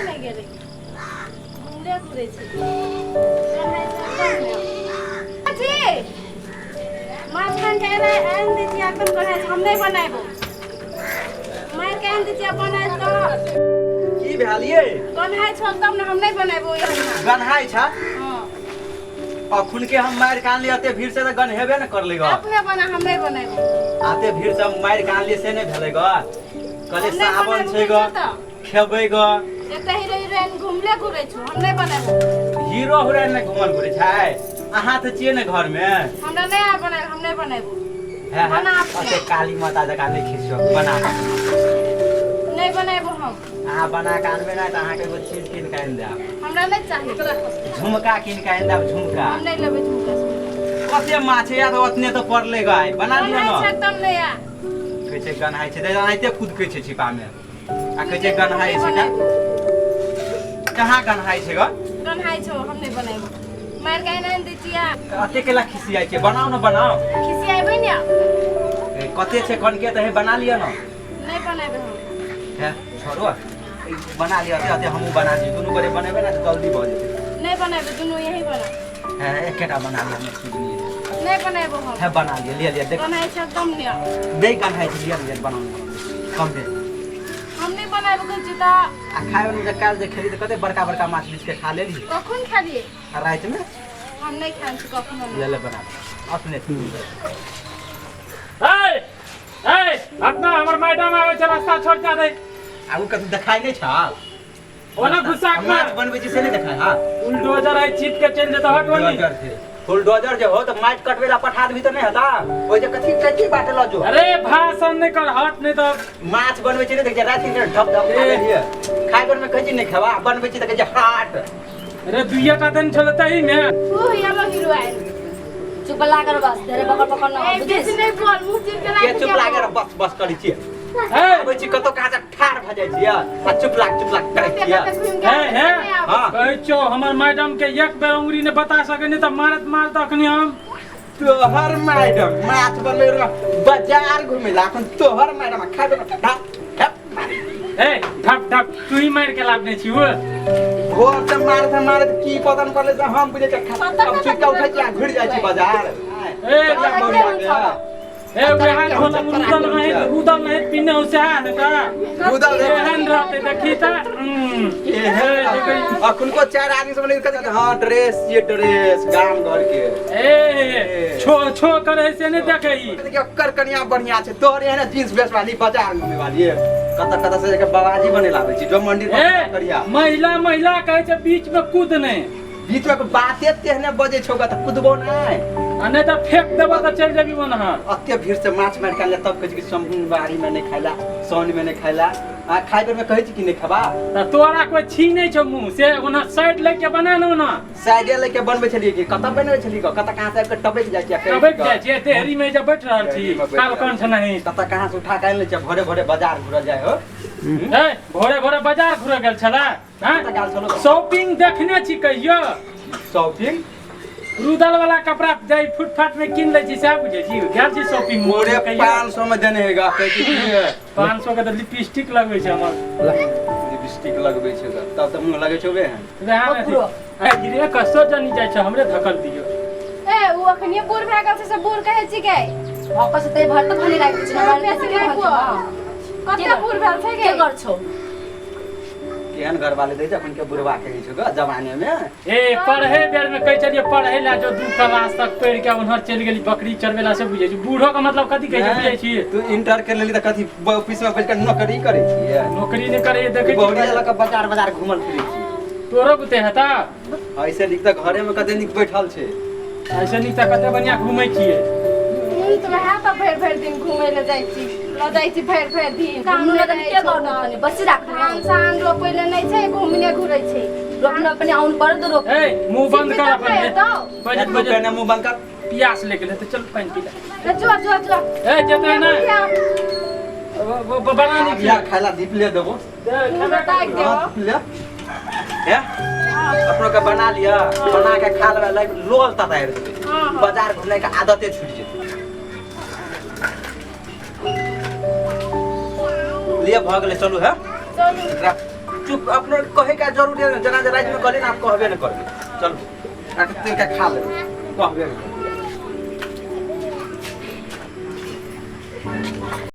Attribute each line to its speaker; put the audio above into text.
Speaker 1: नहि गेलै घुमले घुरै छै अथी माछ खान के एना आनि दै छियै एकदम कहै छै हम नहि बनेबो मारि के आनि दै छियै बनाय तऽ
Speaker 2: की भेल ये
Speaker 1: गन्हाइ छौ तब ने हम नहि बनेबो एहन
Speaker 2: गन्हाइ छ
Speaker 1: हँ
Speaker 2: अखुन के हम मारि के आनलियै अते भीड़ से तऽ गन्हेबे ने करलै ग
Speaker 1: अपने बना हम नहि बनेबो
Speaker 2: अते भीड़ से हम मारि के आनलियै से नहि भेलै ग कहलियै
Speaker 1: हम नहि
Speaker 2: सावन
Speaker 1: बनेबो
Speaker 2: छै ग
Speaker 1: तऽ
Speaker 2: खेबै ग
Speaker 1: एते हीरो हीरोइन घुमले घुरै छौ हम नहि बनेबो
Speaker 2: हीरो हुराइन नहि घुमल घुरै छै अहाँ तऽ छियै ने घरमे
Speaker 1: हमरा नहि आब बनायल हम नहि बनेबो
Speaker 2: है है
Speaker 1: बना अपने।
Speaker 2: अते काली माता जकाँ नहि खिसियौ बना
Speaker 1: नहि बनेबो हम
Speaker 2: अहाँ बना कऽ आनबै ने तऽ अहाँके एगो चीज कीन कऽ आनि देब
Speaker 1: हमरा नहि चाही
Speaker 2: झुमका कीन कऽ आनि देब झुमका
Speaker 1: हम नहि लेबै झुमका सुमका।
Speaker 2: कते माछ या तऽ ओतने तऽ पड़लै ग आइ बना लिअ
Speaker 1: बनाइ
Speaker 2: ने
Speaker 1: छै तब नहि आ
Speaker 2: कहै छै गन्हाइ छै तऽ एनाहिते कुदकै छै छिपामे आ कहै छै गन्हाइ छै का कहाँ गन्हाइ छै ग
Speaker 1: गन्हाइ छौ हम नहि बनेबो मारि के आनि दै छियै
Speaker 2: अते केला खिसियाइ छै बनाउ ने बनाउ
Speaker 1: खिसियाबै ने
Speaker 2: ए, कते छै कनके तऽ हे बना लिअ ने
Speaker 1: नहि बनेबै हम
Speaker 2: हे छोड़ो ई बना लिअ अते अते हमहूँ बना दियौ दुनू गोरे बनेबै ने तऽ जल्दी भऽ जेतै
Speaker 1: नहि बनेबै दुनू यही बना
Speaker 2: हे एकेटा बना लिअ हमरा सुधनी
Speaker 1: नहि बनेबो हम
Speaker 2: हे बना लिअ लिअ लिअ देख
Speaker 1: बनाइ छै एकदम नहि
Speaker 2: नहि गन्हाइ छै लिअ ने लिअ बनाउ ने कम दे
Speaker 1: हम नहि बनाबे कहै छी तऽ
Speaker 2: आ खाय मे जे काल्हि जे खेली तऽ कते बड़का बड़का माछ बीछ के खा लेली
Speaker 1: कखन खेलियै
Speaker 2: आ रातिमे
Speaker 1: हम नहि खाइ छी कखनो
Speaker 2: ले
Speaker 1: नहि
Speaker 2: ले बना अपने
Speaker 3: ए ए अपना हमर मैडम आबै छै रास्ता छोड़ जा दे
Speaker 2: आ ओ कतौ देखाइ नहि छौ
Speaker 3: ओना गुस्सा
Speaker 2: आ माछ बनबै छी से नहि देखाइ हा
Speaker 3: बुलडोजर है चीप के चलि जेतौ हट ओनी
Speaker 2: बुलडोजर छै बुलडोजर जे हो तऽ माटि कटबै ला पठा देबही तऽ नहि हेता ओहि जे कथी कथी बाटे लऽ जो
Speaker 3: अरे भाषण नहि कर हट नहि तऽ
Speaker 2: माछ बनबै छी नहि देखै राति के ढप ढप खा लेलियै खाय बेर मे कहै छी नहि खेबा बनबै छी तऽ कहै छी हाट
Speaker 3: अरे दुइया टा दिन छलै तही मे
Speaker 1: तू येलो हीरो आयल
Speaker 4: चुप लागल बस तेरे पकड़ पकड़ ना
Speaker 1: ए
Speaker 4: बुझिस
Speaker 1: बेसी नहि बोल मुँह चिर के
Speaker 2: के
Speaker 1: राखि
Speaker 2: चुप लागे रह बस बस करै छियै
Speaker 3: ए
Speaker 2: आबै छी कतौ कहाँ से ठाढ़ भऽ जाइ छियै आ चुप लाग चुप लाग करै छियै
Speaker 3: हे हे
Speaker 2: हाँ।
Speaker 3: कहै छौ हमर मैडम के एक बेर उंगली ने बता सके नहीं तऽ मारत मारत अखनी हम
Speaker 2: तोहर मैडम माछ बनबै रह बाजार घुमै ला अखन तोहर मैडम खाय बेर ढप ढप
Speaker 3: ए ढप ढप तू ही मार के लाबने छी वो
Speaker 2: भोर से मारत मारत की पता पड़लै से हम बुझै छियै
Speaker 1: पता
Speaker 2: अब
Speaker 1: नहि
Speaker 2: चुटका उठै छियै आ घुरि जाइ छी बाजार
Speaker 3: ए
Speaker 2: बड़ा बढ़िया के।
Speaker 3: ए वएह खोला रुदल नहीं रुदल नहीं पीने हो से है का
Speaker 2: रुदल रे।
Speaker 3: एहन रहते देखी त
Speaker 2: एहन अखुनको चारि आदमी सब नहीं कहते हाँ ड्रेस ये ड्रेस गाम घर के
Speaker 3: ए छो छो करे से नहीं देखे ई
Speaker 2: कहते कि ओकर कनिया बढ़िया छै तोहर एहन जींस बेच वाली बाजार घूमे वाली है कतऽ कतऽ से जाके बाबाजी बने लाबै छी जो मंदिर पर
Speaker 3: ए
Speaker 2: करिया
Speaker 3: महिला महिला कहे छै बीच में कूद नहीं
Speaker 2: बीच में बाते तेहने बजै छौ तऽ कुदबो नहि
Speaker 3: आ नहीं तऽ फेंक देबो तऽ चलि जेबी ओनहर
Speaker 2: अते भीड़ से माछ मारि के आनले तब कहै छी कि सोमवारी में नहि खाइला साउन में नहि खाइला आ खाइ बेर में कहै छी कि नहि खेबा
Speaker 3: तऽ तोरा कोई छी नहीं छौ मुंह से ओना साइड लए के बना ने ओना
Speaker 2: साइडे लए के बनबै छलियै कि कतऽ बनबै छलियै गो कतऽ कहाँ से आबि के टपकि जाइ छियै
Speaker 3: टपकि जाइ छियै देहरी में जे बैठ रहल छी
Speaker 2: देहरी में बैठ
Speaker 3: काल कंठ नहीं
Speaker 2: कतऽ कहाँ से उठा के आनि लै छियै भोरे भोरे बाजार घुरल जाइ हो
Speaker 3: ए भोरे भोरे बाजार घुरे गेल छला
Speaker 2: कतऽ गेल छलौ
Speaker 3: शॉपिंग देखने छी कहियो
Speaker 2: शॉपिंग
Speaker 3: रुदल वाला कपड़ा जाई फुटफाट में कीन लै छी सएह बुझै छी गेल छी शॉपिंग मॉल
Speaker 2: मोरे
Speaker 3: में कहियो
Speaker 2: 500 में देने हेगा कहै छी की
Speaker 3: 500 के तऽ लिपस्टिक लगबै छै हमर
Speaker 2: लिपस्टिक लगबै छै ग तब तऽ मुँह लगै छौ बे
Speaker 3: वएह ने
Speaker 4: पूरो।
Speaker 3: ए गिरे कसो जानी जाइ छै हमरे धकल दियौ
Speaker 1: ए उ अखनिये बूढ़ भए गेल छै से बूढ़ कहै छिकै
Speaker 4: वापस ते भर त भने राखि छै ना
Speaker 1: बेसी नहि कते बूढ़ भेल छै
Speaker 4: के
Speaker 1: गे
Speaker 4: कर छौ
Speaker 2: केहन घर वाले दै छै अपन के बुढ़वा कहै छौ ग जमाने में
Speaker 3: ए पढ़े बेर में कहै छलियै पढ़े ला जो दू क्लास तक पढ़ि के उन्हर चलि गेली बकरी चरबे ला से बुझै छी बूढ़ो के मतलब कथी कहै छै बुझै छी
Speaker 2: तू इंटर कर लेली तऽ कथी ऑफिस में बैठ के नौकरी करै छियै
Speaker 3: नौकरी नहि करे देखै
Speaker 2: बहुरिया
Speaker 3: छी
Speaker 2: लऽ के बाजार बाजार घूमल फिरै छी
Speaker 3: तोरो बुते हेता
Speaker 2: ऐसे नीक तऽ घरे में कते नीक बैठल छै
Speaker 3: ऐसे नीक तऽ कते बढ़िया घूमै छियै
Speaker 1: हम तऽ वएह तऽ भरि भरि दिन घूमै लए जाइ छी लऽ जाइ छी भरि भरि दिन काम
Speaker 4: नुना
Speaker 1: नहि
Speaker 4: तनी
Speaker 1: रहै
Speaker 4: के
Speaker 1: छौ
Speaker 4: कर
Speaker 1: तऽ।
Speaker 4: तनी बसी राख
Speaker 1: धान सान रोपै लए नहि छै घूमने घुरै छै
Speaker 4: रोपना अपने आउन पर दो रोप
Speaker 3: ए मुंह बंद कर अपन
Speaker 1: सीखी तब ने हेतौ।
Speaker 3: बजत
Speaker 2: तू
Speaker 3: बजत
Speaker 2: कहने मुंह बंद कर
Speaker 3: प्यास लेके ले तऽ चल पानि पी ले
Speaker 1: ए, जो जो जो
Speaker 3: ए जेतै ने बना नी
Speaker 2: बिहार खाइला दीप ले देबो
Speaker 1: मुँह में ताकि देबो
Speaker 2: हाँ, ले हे अपनो के बना लिअ बना के खा लेबै लाइक लोल ततारि देबै
Speaker 1: हाँ, हाँ।
Speaker 2: बाजार घुमने के आदते छूटि जेतै लिअ भऽ गेलै चलू हे
Speaker 1: चलू
Speaker 2: रख। चुप अपनो कहे का जरूरी है जना जे रात में कहली ना आप कहबे न करबे। चल आके तिनका खा ले, कहबे न करबे।